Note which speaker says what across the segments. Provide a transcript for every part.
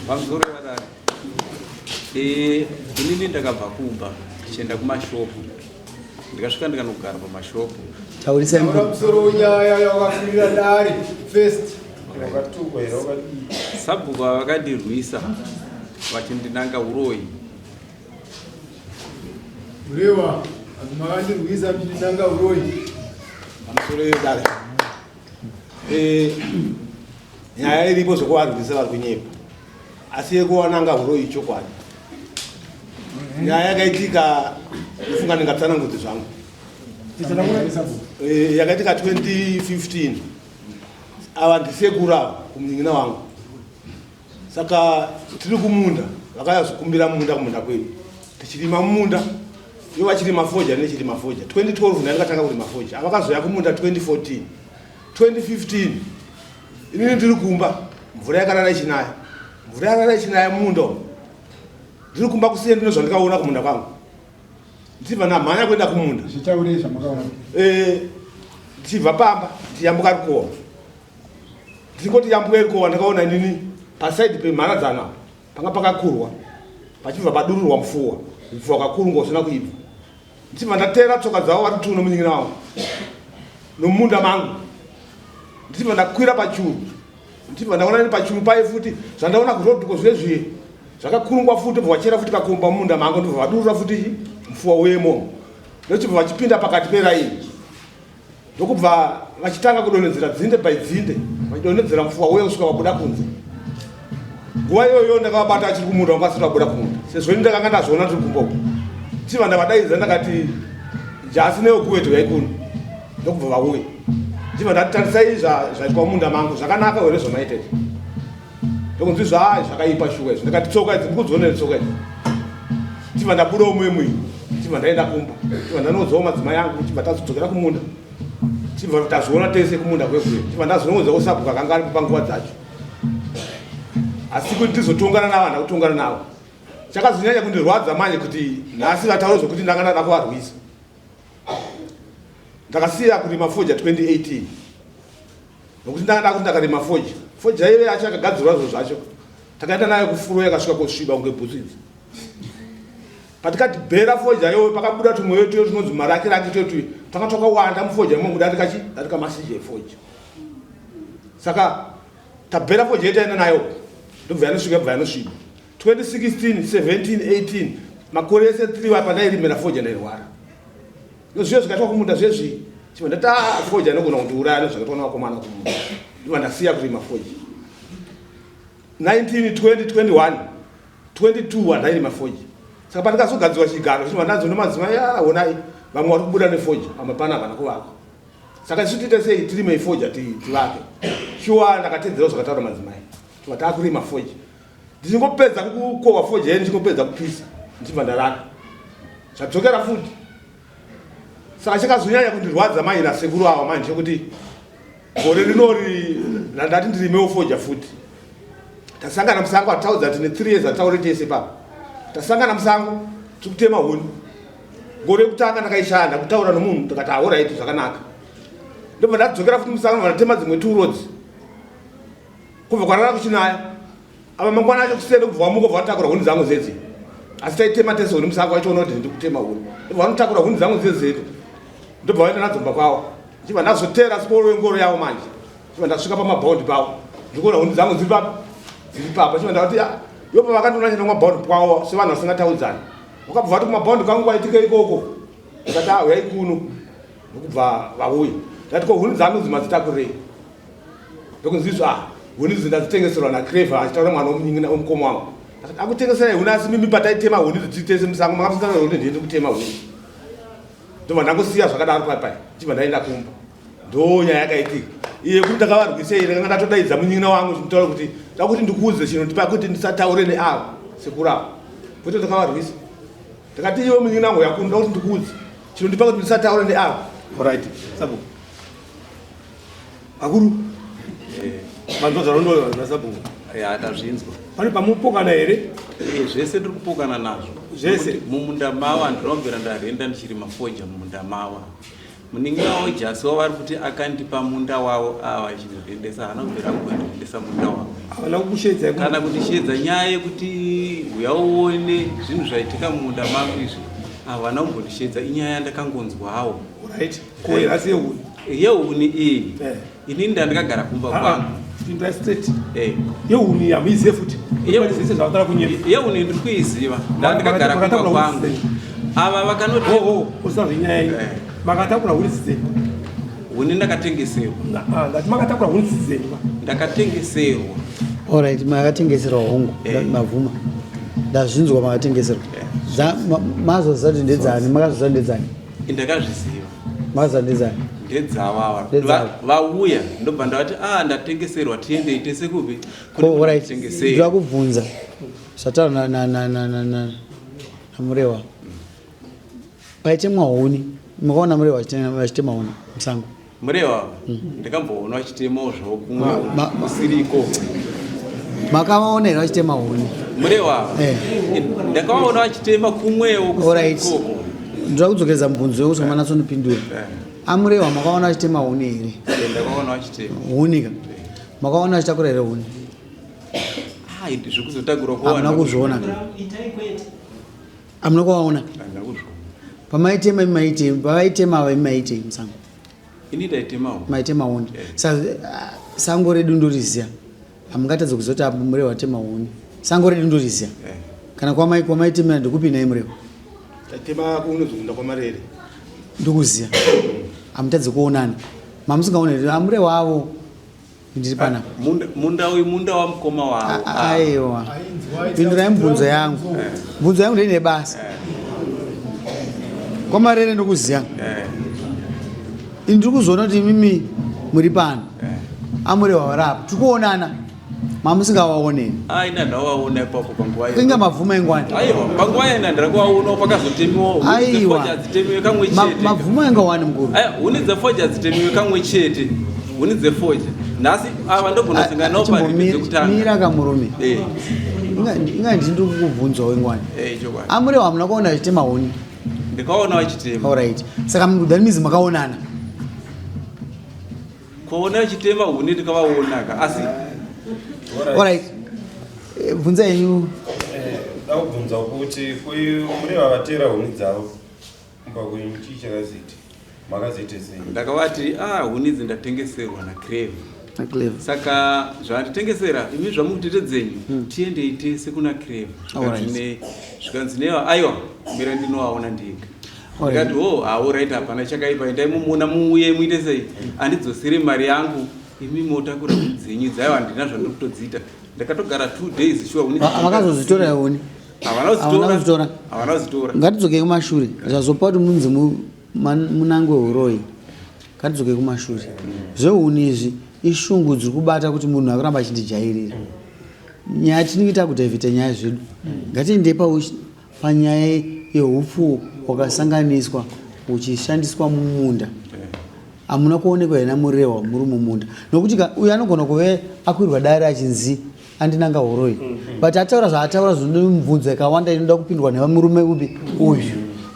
Speaker 1: Pamusoro yevadare. Eh, inini ndakabva kumba ndichienda kumashopu. Ndikasvika ndikanogara pamashopu.
Speaker 2: Taurisai
Speaker 3: Taura musoro wenyaya yawakakwirira dare first.
Speaker 4: Wakatukwa here wakadii?
Speaker 1: Sabhuku ava vakandirwisa vachindinanga uroyi.
Speaker 3: Kurewa vanhu makandirwisa muchindinanga uroyi.
Speaker 5: Pamusoro yedare. Eh, nyaya iripo zvekuvarwisa vari kunyepa asi yekuwananga huroyi chokwadi nyaya yakaitika ndofunga ndingatsanangudzi zvangu eh, yakaitika 2015 ava ndisekuru ava kumunin'ina wangu saka tiri kumunda vakauya kuzokumbira munda kumunda kwedu tichirima mumunda ivo vachirima fodya nechirima fodya 2012 ndandikatanga kurima fodya avakazoya kumunda 2014 2015 inini ndiri kumba mvura yakarara ichinaya mvura yakarara ichinaya mumunda umu ndiri kumba kusiye ndino zvandikaona kumunda kwangu ndichibva ndamhanya kuenda kumunda
Speaker 3: Zvitaurei zvamakaona.
Speaker 5: Eh, ndichibva pamba ndichiyambuka rukova Ndikoti yambuka irikowa ndakaona inini paside pemharadzano apa panga pakakurwa pachibva padururwa mufuwa mufuwa wakakurungwa usina kuibva ndichibva ndateera tsoka dzavo vari two nomunin'ina wangu nomunda mangu ndichibva ndakwira pachuru ndichibva ndaona ini pachuru paye futi zvandaona kurodhiko zviye zviye zvakakurungwa futi bva vachera futi kakomba mumunda mangu ndobva vadurura futi mufuwa wemo ndochibva vachipinda pakati peraini ndokubva vachitanga kudonhedzera dzinde by dzinde vachidonhedzera mufuwa uye kusvika vabuda kunze nguva iyoyo ndakavabata achiri kumunda vanga vasati vabuda kumunda sezvo ini ndakanga ndazviona ndiri kumba uku chibva ndavadaidza ndakati jasi neyokuweti uyai kuno ndokubva vauya chibva ndati tarisai zvaitwa mumunda mangu zvakanaka here zvamaita izvi ndokunzi zvaa zvakaipa shuwa izvi ndikati tsoka idzi ndikudzionere tsoka idzi chibva ndabudawo muemui chibva ndaenda kumba chibva ndanoudzawo madzimai angu chibva tazodzokera kumunda chibva tazviona tese kumunda kwekuye chibva ndazinoudzawo sabhuku akanga aripo panguva dzacho asi kuti tizotongana navo handa kutongana navo chakazonyanya kundirwadza manje kuti nhasi vataura zvokuti ndanga ndada kuvarwisa ndakasiya kurima foja 2018 nokuti ndanga ndakuti ndakarima foja foja yaive yacho yakagadzirwa zvo zvacho takaenda nayo kufuro yakasvika kosviba kunge bhutsu idzi patikati bhera foja yoyo pakabuda tumweyo tuyo tunonzi maraki raki tuyo tuyo tanga twakawanda mufoja imomo kudarika chi darika masizha efoja saka tabhera foja yetaenda nayo ndobva yanosvika bva yanosviba 2016 17 18 makore ese 3 apa ndairimira foja ndairwara Zviye zvikaitwa kumunda zvezvi chibva ndati ah, foja inogona kundiuraya nezvakaitwa nevakomana kumunda ndibva ndasiya kurima foja 19 20 21 22 handairima foja saka pandikazogadzirwa chigaro chibva ndanzi nemadzimai ah, honai vamwe vari kubuda nefoja vamwe pana havana kuvaka saka isu tiite sei tirime foja tivake shuwa ndakatedzerawo zvakataura madzimai tibva taakurima foja ndichingopedza kukohwa foja yeni ndichingopedza kupisa ndichibva ndarara zvadzokera futi saka chakazonyanya kundirwadza mai nasekuru ava manje chekuti gore rinori ndati ndirimewo foja futi tasangana musango ataudza tine three years ataure tese papa tasangana musango tiri kutema huni gore rekutanga ndakaishaya ndakutaura nomunhu ndikati ahoraiti zvakanaka ndobva ndadzokera futi musango ndatema dzimwe two roads kubva kwarara kuchinaya apa mangwana acho kuseni kubva wamuka ubva watakura huni dzangu dzedzi asi taitema tese huni musango achiona kuti ndiri kutema huni ndobva vanotakura huni dzangu dzedzedu ndobva vaenda nadzo mumba kwavo ndichibva ndazotera sikoro wengoro yavo manje chibva ndasvika pamabhaundi pavo ndikuona huni dzangu dziri papi dziri papa chibva ndavati ah, yo pavakandiona chenda kumabhaundi kwavo sevanhu vasingataudzani vakabva vati kumabhaundi kwangu kwaitika ikoko ndikati ah uyai kuno ndokubva vauya ndati ko huni dzangu dzimadzitakurei ndokunzi izvo ah huni idzi ndadzitengeserwa naclever achitaura mwana womunin'ina womukoma wangu akati akutengeserai huni asi mimi pataitema huni idzi tiri tese musango makamusana huni ndiende kutema huni ndobva ndangosiya zvakadaro pai pai chibva ndaenda kumba ndo nyaya yakaitika iye kuti ndakavarwisei ndakanga ndatodaidza munin'ina wangu chimutaura kuti ndakuti ndikuudze chinondipa kuti ndisataure neavo sekuru avo kwete ndakavarwisa ndakati iwe munin'ina wangu yakuno ndakuti ndikuudze chinondipa kuti ndisataure neavo
Speaker 6: Alright, sabhuku. Akuru.
Speaker 1: Eh.
Speaker 6: Manzwa zvarondoyo nasabhuku.
Speaker 1: Ya tazvinzwa.
Speaker 6: Pane pamupokana here?
Speaker 1: Eh, zvese ndiri kupokana nazvo.
Speaker 6: Zvese.
Speaker 1: Mumunda mawa ndinombera ndarenda ndichirima foja mumunda mawa. Munin'ina wavo Jasi wavo vari kuti akandipa munda wavo ava achindirendesa haana kubvira kumbondirendesa munda wavo.
Speaker 6: Havana kukushedzai
Speaker 1: Kana kundishedza. Nyaya yekuti uya uone zvinhu zvaitika mumunda mangu izvi, havana kumbondishedza. Inyaya yandakangonzwawo.
Speaker 6: Right, ko yerasi yehuni?
Speaker 1: Yehuni iyi, inini ndandakagara kumba kwangu.
Speaker 6: Pinda straight. Yehuni hamuizive futi? Zvese zvavataura kunyepa.
Speaker 1: Yehuni ndiri kuiziva, ndandakagara kumba kwangu. Ava vakanoti
Speaker 6: usina zvenyaya iyi. Makatakura huni dzenyu?
Speaker 1: Huni ndakatengeserwa.
Speaker 6: Ndati makatakura huni dzenyu?
Speaker 1: Ndakatengeserwa.
Speaker 2: Alright, makatengeserwa, hongu, mavhuma, ndazvinzwa, makatengeserwa. Mazoziva kuti ndedzani? Makazoziva ndedzani?
Speaker 1: Ndakazviziva.
Speaker 2: Makaziva ndedzani?
Speaker 1: Ndedzavava.
Speaker 2: Ndedzavo.
Speaker 1: Vauya, ndobva ndavati, a, ndatengeserwa, tiendei tese kupi?
Speaker 2: Ko, alright,
Speaker 1: Tengeserwa.
Speaker 2: ndoda kubvunza zvataura naMurewa. Paitemwa huni, makaona Murewa vachitema huni musango?
Speaker 1: Murewa ndakamboona vachitemawo zvavo kumwe kusiriko.
Speaker 2: Makavaona here vachitema huni?
Speaker 1: Murewa ndakavaona vachitema kumwewo
Speaker 2: Alright.
Speaker 1: kusirikoko.
Speaker 2: Ndoda kudzokeredza mubvunzo wekuti manatsonopindura. Amurewa makaona vachitema huni here?
Speaker 1: Ndakaona vachitema.
Speaker 2: Huni ka, makaona vachitakura here huni?
Speaker 1: Ai, zvekuzotakura
Speaker 2: Hamuna kuzviona? Hamuna kuvaona?
Speaker 1: Handina kuzviona.
Speaker 2: Pamaitema imi maitei? Pavaitema ava, imi maitei musango?
Speaker 1: Ini ndaitemawo.
Speaker 2: Maitema huni. Saka sango redu ndoriziya, hamungatadze kuziva kuti apo Murewa atema huni. Sango redu ndoriziya. Kana kwamaitemera ndikupi nai Murewa?
Speaker 5: Tatema kunozunda kwaMarere.
Speaker 2: Ndikuziya, hamutadze kuonana. Mamusingaoni here aMurewa avo? Ndiri panapa.
Speaker 1: Munda uyu munda wamukoma wavo.
Speaker 2: Aiwa, pindurai mubvunzo yangu. Mubvunzo yangu ndeine basa. KwaMarere ndokuziya. Ini ndiri kuzoona kuti imimi muri pano, aMurewa variapo, tiri kuonana, mamusingavaoneni?
Speaker 1: Ai, ndandavaona ipapo panguva iyo.
Speaker 2: Inga mabvuma ingwani.
Speaker 1: Aiwa, panguva iyo ndandira kuvaonawo pakazotemiwa huni.
Speaker 2: Aiwa.
Speaker 1: Dzefoja hadzitemiwe kamwe chete.
Speaker 2: Mabvuma inga wani, mukuru.
Speaker 1: Aya, huni dzefoja hadzitemiwe kamwe chete. Huni dzefoja nhasi ava ndogona kusangana navo parimi dzekutanga.
Speaker 2: Mira kamurume. Inga ndini kukubvunzawo ingwani.
Speaker 1: Chokwadi.
Speaker 2: Amurewa hamuna kuona achitema huni?
Speaker 1: Ndikaona vachitema.
Speaker 2: Alright, saka that means makaonana.
Speaker 1: Kuona vachitema huni ndikavaonaka, asi
Speaker 2: Alright. Bvunza yenyu.
Speaker 4: Da kubvunza kuti kuyu Mureva vatera huni dzavo kumba kwenyu, chii chakazoita? Makazoita sei?
Speaker 1: Ndakavati, a, huni idzi ndatengeserwa naCrave.
Speaker 2: NaClave.
Speaker 1: Saka zvanditengesera, imi zvamukutete dzenyu, tiendei tese kuna Crave. Zvikanzi neva, aiwa, mira ndinovaona ndega. Ndikati, o, alright, hapana chakaipa, endai mumuna muuye muite sei, andidzosere mari yangu, imi motakura huni dzenyu idzi. Aiwa, handina zvandiri kutodziita, ndakatogara 2 days sure huni.
Speaker 2: Vakazozitora huni?
Speaker 1: Havana.
Speaker 2: Havana kuzitora.
Speaker 1: Havana kuzitora.
Speaker 2: Ngatidzokei kumashure. Zvazopa kuti munzi munangwe uroyi, ngatidzokei kumashure. Zvehuni izvi ishungu dziri kubata kuti munhu akuramba achindijairira. Nyaya tinenge takudhaivhita nyaya zvedu, ngatiendei panyaya yeupfu hwakasanganiswa huchishandiswa mumunda. Hamuna kuonekwa here naMurewa muri mumunda? Nokuti ka uyu anogona kuve akwirwa dare achinzi andinanga uroyi, but ataura zvaataura zvinoda mibvunzo yakawanda inoda kupindurwa nemurume upi uyu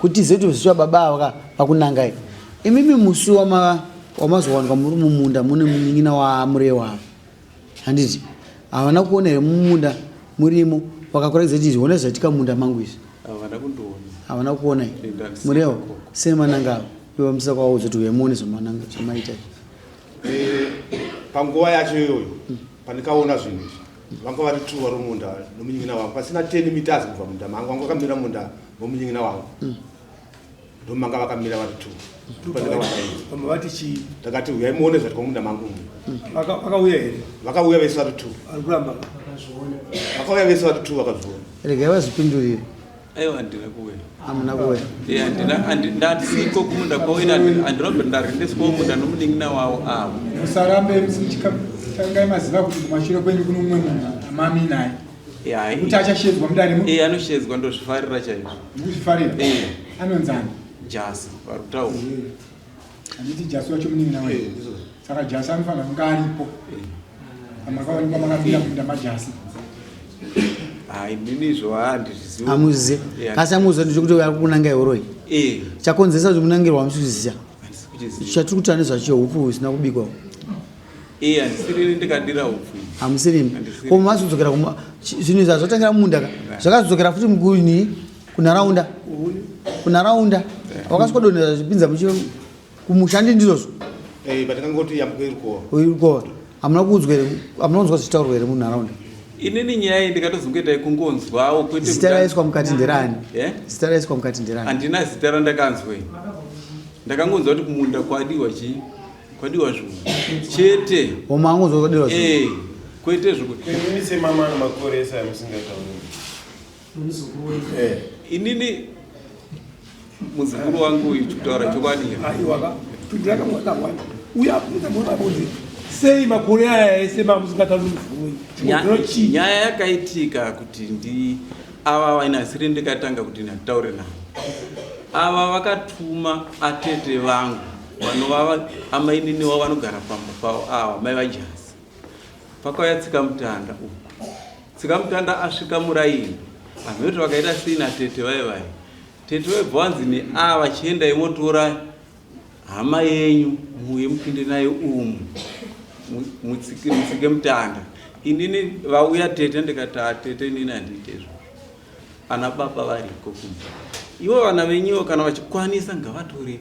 Speaker 2: kuti tizive kuti zvichiva baba ava ka pakunangai. Imimi musi wamazowanikwa muri mumunda mune munin'ina waMurewa ava, handiti havana kuona here mumunda murimo vakakuratidza kuti ona zvaitika mumunda mangu izvi?
Speaker 1: Havana kundiona.
Speaker 2: Havana kuona here?
Speaker 1: Ndandisina
Speaker 2: Murewa
Speaker 1: ikoko.
Speaker 2: semananga ava ivo musisa kwavaudza kuti uye muone zvamananga zvamaita izvi.
Speaker 5: Panguva yacho iyoyo pandikaona zvinhu izvi, vanga vari two vari munda nomunyin'ina wangu, pasina 10 meters kubva munda mangu. Vanga vakamira munda nomunyin'ina wangu, ndomanga vakamira vari two. Ndopandikavadaidza.
Speaker 6: Vamwe vati chii?
Speaker 5: Ndakati, uyai muone zvati munda mangu muno.
Speaker 6: Vakauya here?
Speaker 5: Vakauya vese vari two.
Speaker 6: Ari kuramba.
Speaker 5: Vakauya vese vari two, vakazviona.
Speaker 2: Regai vazvipindurire.
Speaker 1: Aiwa, handina kuuya.
Speaker 2: Hamuna kuuya?
Speaker 1: Handina, ndandisiko kumunda kwavo. Ine handinobva ndarendeswawo munda nomunin'ina wavo avo.
Speaker 3: Musarambe tangai maziva kuti kumashure kwenyu kuno mumwe munhu amami naye kuti achashedzwa mudare.
Speaker 1: Anoshedzwa, ndozvifarira chaizvo.
Speaker 3: Ndikuzvifarira. Anonzani?
Speaker 1: Jasi vari kutaura.
Speaker 3: Handiti Jasi wacho munin'ina wenyu? Saka Jasi anofanira kunge aripo pamakaonekwa makapinda munda maJasi.
Speaker 1: Hai, ndinizvo handizvizivi.
Speaker 2: Hamuzivi? Asi amuziva ndechekuti ari kunanga uroyi? Chakonzeresa kuti munangirwa hamusi kuziva?
Speaker 1: Handisi kuchiziva.
Speaker 2: Chatiri kutaura nezvacho, upfu husina kubikwa.
Speaker 1: Handisiriri ndikadira upfu.
Speaker 2: Hamusirimi. Ko mazodzokera kuma zvinhu izvi zvatangira mumunda ka? Zvakazodzokera futi mukuni kunharaunda. Kunharaunda. Wakasvika donhera zvipinza muchi kumusha ndi ndizvozvo.
Speaker 5: Eh, patakangoti yambuke rukova.
Speaker 2: Rukova. Hamuna kuudzwa here? Hamuna kunzwa zvichitaurwa here munharaunda?
Speaker 1: Inini nyaya iyi ndikatozongoita yekungonzwawo kwete
Speaker 2: Zita raiswa mukati nderani?
Speaker 1: Eh?
Speaker 2: Zita raiswa mukati nderani?
Speaker 1: Handina zita randakanzwa ini. Ndakangonzwa kuti kumunda kwadiwa chii? Kwadiwa zvinhu chete.
Speaker 2: Homa angonzwa kwadiwa zvinhu.
Speaker 1: Eh, kwete zvekuti.
Speaker 4: Inini semama ane makore ese amusingatauri.
Speaker 1: Eh, inini muzukuru wangu uyu chikutaura chokwadi.
Speaker 6: Aiwa ka. Pindura kamwana wani. Uya apinda mwana kunzi sei makore aya ese mamusingatauri muzukuru wenyu. Chikonzero chii?
Speaker 1: Nyaya yakaitika kuti ndi ava vainasiri ndikatanga kuti nditaure navo. Ava vakatuma atete vangu vanova amainini wavo vanogara pamba pavo ava mai vaJasi. Pakauya tsikamutanda uku. Tsikamutanda asvika muraini. Vanhu voti vakaita sei natete vaye vaye. Tete vaibva vanzi neava chiendai motora hama yenyu muuye mupinde nayo umu mutsike mutsike mutanda. Inini vauya tete ndikati ah, tete inini handiite izvozvo. Ana baba variko kumba. Ivo vana venyuwo kana vachikwanisa ngavatore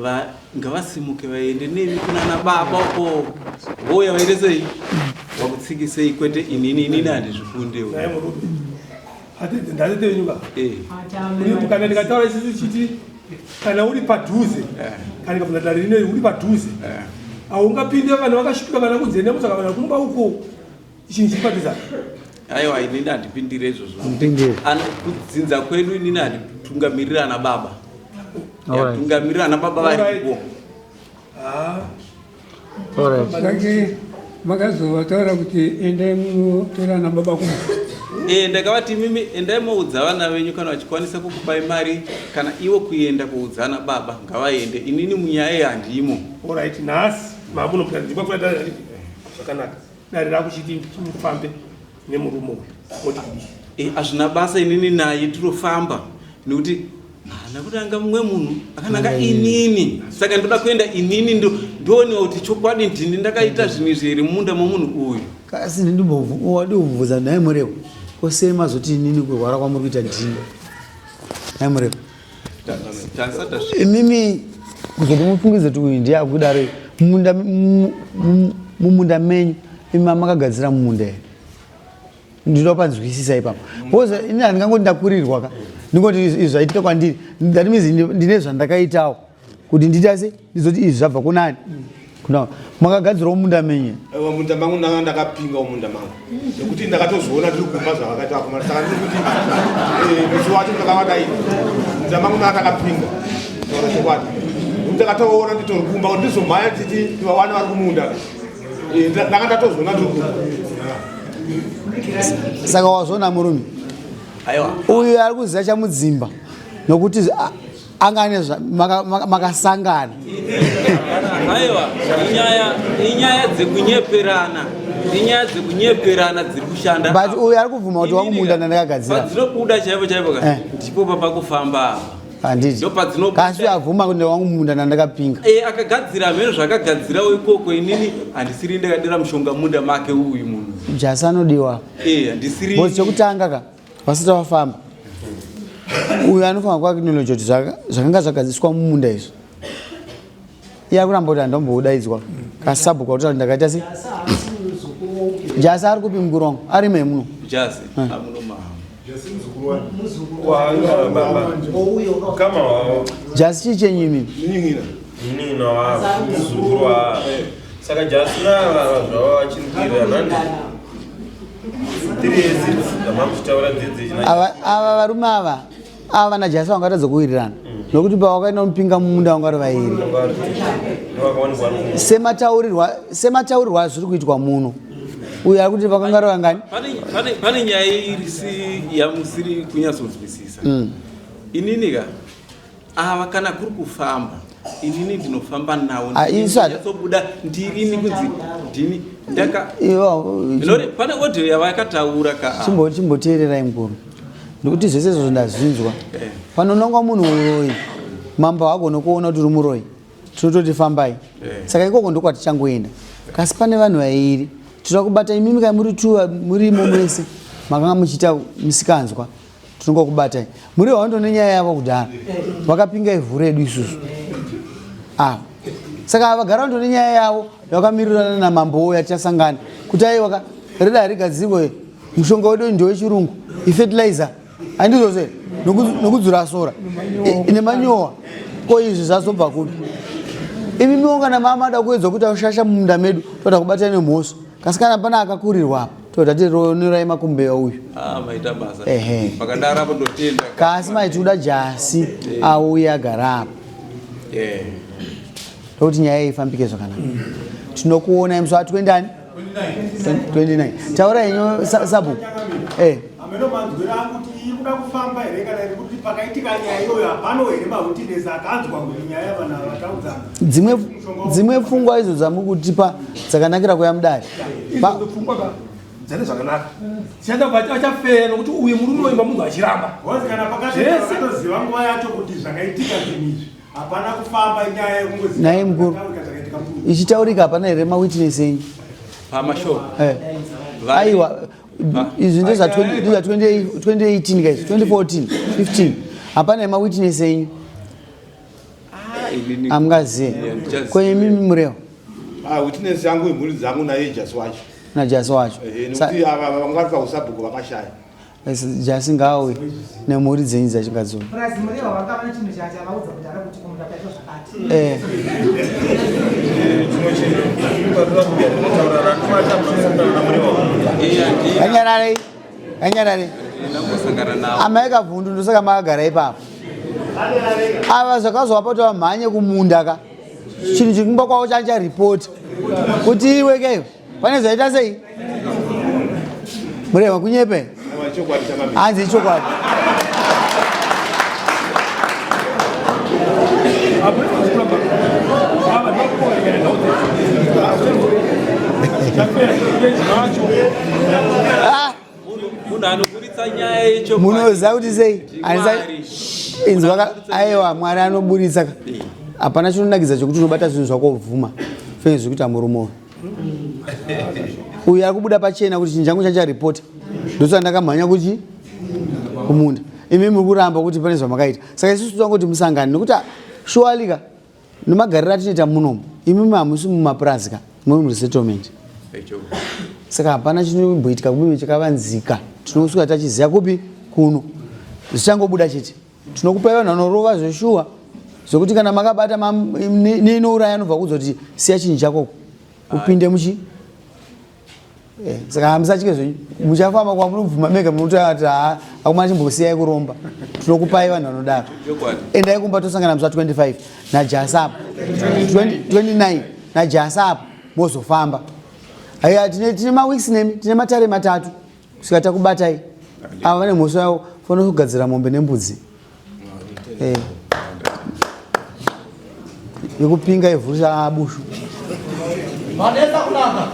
Speaker 1: va, ngavasimuke vaende nemi kunana baba uko vouya vaite sei vakutsikisei kwete inini inini handizvikundewo.
Speaker 6: Naye murume. Atete ndatete wenyu ka.
Speaker 1: Eh.
Speaker 6: Uri kana ndikataura isusu chiti kana uri padhuze kana ndikabvunza dare rineri uri padhuze haungapinde vanhu vakashupika vana kunze nemutsvaka vana kumba uko chinhu chiri padhuze apa.
Speaker 1: Aiwa inini handipindire izvozvo.
Speaker 2: Handipindire.
Speaker 1: Kudzinza kwedu inini handitungamiriri ana baba.
Speaker 2: Alright.
Speaker 1: Tungamiriri ana baba variko.
Speaker 2: Alright.
Speaker 3: Saka makazovataura kuti endai munotora ana baba kumba.
Speaker 1: Eh, ndakavati mimi endai moudza vana venyu kana vachikwanisa kukupai mari kana ivo kuenda kuudza ana baba ngavaende. Inini munyaya iyi handimo.
Speaker 6: Alright, nhasi mamunobuda ndimba kuda dare riri zvakanaka. Dare rakuchiti mufambe nemurume uyu. Moti kudii?
Speaker 1: Eh, hazvina basa inini naye tinofamba nekuti haana kutanga mumwe munhu akananga inini saka ndoda kuenda inini ndoonewa kuti chokwadi ndini ndakaita zvinhu izvi here mumunda momunhu uyu.
Speaker 2: Kasi ndibobvunza nhai Murewa, ko sei mazoti inini kurwara kwamuri kuita ndini? Nhai Murewa. Imimi kuzoti mufungidze kuti uyu ndiye akudaro mumunda mumunda menyu imi makagadzira mumunda here? Ndinoda kupanzwisisa ipapo. Because ini handingangoti ndakurirwa ka. Ndingoti izvi zvaitika kwandiri. That means ndine zvandakaitawo kuti ndiite sei ndizoti izvi zvabva kunani? Kuna makagadzirawo munda menyu.
Speaker 5: Ewa munda mangu ndanga ndakapinga munda mangu. Nekuti ndakatozoona ndiri kumba zvavakaita vakomana. Saka ndiri kuti musi wacho ndakavadai. Munda mangu ndanga ndakapinga. Taura chokwadi. Nekuti ndakatoona nditori kumba kuti ndizomhanya ndichiti ndivawane vari kumunda. Ndanga ndatozoona ndiri kumba.
Speaker 2: Saka wazviona murume?
Speaker 1: Aiwa.
Speaker 2: Uyu ari kuziva chamudzimba nokuti anga ane makasangana.
Speaker 1: Aiwa, inyaya dzekunyeperana. Inyaya dzekunyeperana dziri kushanda.
Speaker 2: But uyu ari kubvuma kuti wangu munda ndandakagadzira.
Speaker 1: Padzinobuda chaipo chaipo ka. Ndipo papakufamba apa.
Speaker 2: Handiti.
Speaker 1: Ndopadzinobuda.
Speaker 2: Kasi abvuma kuti wangu munda ndandakapinga.
Speaker 1: Eh, akagadzira mheno zvakagadzirawo ikoko inini handisiri ndakadira mushonga munda make uyu munhu.
Speaker 2: Jasi anodiwa.
Speaker 1: Eh, handisiri.
Speaker 2: Because chekutanga ka vasati vafamba. Uyu anofanira ku acknowledge kuti zvakanga zvagadziswa mumunda izvi. Iye akuramba kuti handombodaidzwa. Kasabhuku kuti ndakaita sei? Jasi ari kupi mukuru wangu? Ari me muno.
Speaker 1: Jasi amuno mama.
Speaker 4: Kama wavo.
Speaker 2: Jasi chii chenyu imimi?
Speaker 4: Munin'ina wavo, muzukuru wavo. Saka Jasi navava zvavo vachiri kuwirirana nandi. 3 years dzamamuchitaura dzidzi
Speaker 2: Ava varume ava ava vana Jasi vangatadza kuwirirana nokuti pavakaenda kunopinga mumunda vanga vari vairi. Semataurirwa azviri kuitwa muno. Uyu ari kuti vakanga vari vangani?
Speaker 1: Pane nyaya irisi yamusiri kunyatsonzwisisa. Inini ka ava kana kuri kufamba inini ndinofamba nawo
Speaker 2: Isu
Speaker 1: ndinonyatsobuda ndirini kunzi ndini ndaka Ndinoti pane audio yavakataura ka ava.
Speaker 2: Chimboteererai mukuru. Ndikuti zvese izvozvo ndazvinzwa. Panonongwa munhu uroyi, mambo haagone kuona kuti uri muroyi. Tinototi fambai. Saka ikoko ndokwatichangoenda. Kasi pane vanhu vairi. Tinoda kubata imimi kai muri tuva murimo mese makanga muchiita misikanzwa tinongokubatai. Muri hondo nenyaya yavo kudhara. Vakapinga ivhu redu isusu. Ah. Saka vagara hondo nenyaya yavo yakamirirana namambo uya tichasangana. Kuti aiwa ka reda harigadzirwe mushonga wedu ndewechirungu ifertilizer. Handizvozvo here? Nokudzura sora nemanyowa. Ko izvi zvazobva kupi? Imi miongana mama ada kuedza kuti ushasha mumunda medu toda kubata nemhosva. Kasi kana pana akakurirwa apa toda tati ronerai makumbeya uyu.
Speaker 1: Ah, maita basa.
Speaker 2: Ehe.
Speaker 1: Pakadaro apo ndotenda.
Speaker 2: Kasi maiti uda jasi auye agara apa.
Speaker 1: Eh.
Speaker 2: Tokuti nyaya iyi ifambike zvakanaka. Tinokuona musi wa 20 ani? 29. Taura henyu sabhuku. Eh.
Speaker 7: Ameno manzwiro angu kuti iri kuda kufamba here kana iri kuti pakaitika nyaya iyoyo hapano here mawitness akanzwa kuti nyaya yavanhu ava vataudzana.
Speaker 2: Dzimwe dzimwe pfungwa idzo dzamukutipa dzakanakira kuya mudare.
Speaker 6: Idzo pfungwa ka dzane zvakanaka. Chanda vachafeya nokuti uyu murume uyu munhu achiramba.
Speaker 7: Because kana pakati vakatoziva nguva yacho kuti zvakaitika zvinhu izvi hapana kufamba nyaya yekungoziva.
Speaker 2: Naye mukuru. Ichitaurika hapana here mawitness enyu?
Speaker 1: Pamashoko.
Speaker 2: Eh. Aiwa izvi ndezva 2018 guys 2014 15 hapana here mawitness enyu? Hamungazive. Kwenye mimi murewa?
Speaker 5: Ah, witness yangu imhuri dzangu naye Jasi wacho.
Speaker 2: Na Jasi wacho.
Speaker 5: Eh, nekuti ava vanga vari pausabhuku vakashaya.
Speaker 2: Jasi ngauye nemhuri dzenyu dzachingadzona.
Speaker 8: Purazi murewa vakava nechinhu chavaudza kuti ara kuti kumunda kwaitwa zvakati.
Speaker 2: Eh. Kanyarare. Kanyarare. Amai Kavhundu ndosaka makagara ipapo. Ava zvakazovapa kuti vamhanye kumunda ka. Chinhu chikumba kwavo chancha report. Kuti iwe ke pane zvaita sei? Mureva kunyepe? Hanzi ichokwadi. Ah.
Speaker 1: Munhu anoburitsa nyaya yechokwadi.
Speaker 2: Munoziva kuti sei? Inzwa aiwa Mwari anoburitsa ka. Hapana chinonakidza chekuti unobata zvinhu zvako wobvuma. Fei zvekuita murume uyu. Uyu ari kubuda pachena kuti chinhu changu chanjaripota. Ndosaka ndakamhanya kuchi kumunda. Imi muri kuramba kuti pane zvamakaita. Saka isusu tangoti musangane nekuti surely ka nemagariro atinoita munomu imimi hamusi mumapurazi ka muri muresettlement. Saka hapana chinomboitika kumimi chakavanzika. Tinosvika tachiziva kupi kuno. Zvichangobuda chete. Tinokupai vanhu vanorova zveshuwa zvekuti kana makabata neinouraya anobva kuudza kuti siya chinhu chako upinde muchi eh, saka hamusatye zvenyu muchafamba kwamunobvuma mega munotaura kuti haa akomana chimbosiyai kuromba tinokupai vanhu vanodaro endai kumba tosangana musi wa 25 najasa apo 29 najasa apo mozofamba haiya tine maweeks nemi tine matare matatu kusvika takubatai ava vane mhosva yavo fanira kugadzira mombe nembudzi eh. yekupinga ivhu rabushu.
Speaker 8: Vanetsa kunaka.